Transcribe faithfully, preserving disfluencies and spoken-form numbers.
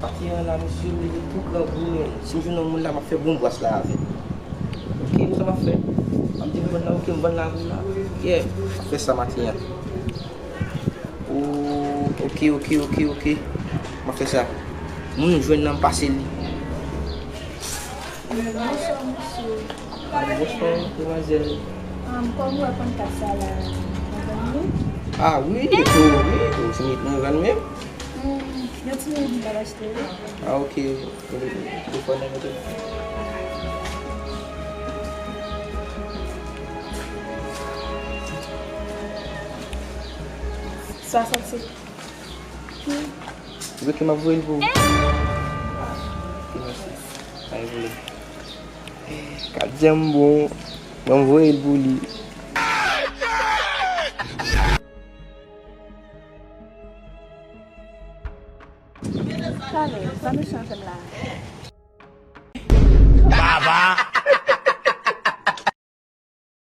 Maten an la, mesye, m leve tou grangou, men si m jwenn yon moun la, m ap fè bon bras la avè l. Ok, ou sa m ap fè? M ap di m vann la, ok, m vann la pou la. Yeah, m ap fè sa maten an. Oh, ok, ok, ok, ok. M ap fè sa. Moun m jwenn nan, m pase li. Bonswa, mesye. Bonswa, demwazèl. Um, kòm ou wè pannkat sa la, mwen vann li? Ah, wi, wi, wi, wi, se mwen vann menm. Hmm, yon ti minit, m pral achte l. Ah, ok. Telefòn nan mete. Swasannsenk. Ok, m ap voye l pou ou. Ok, mèsi. Ay, vle. Gad jan m bon. Ban m voye l pou li. Talè, sa mechan fè m la. Baba!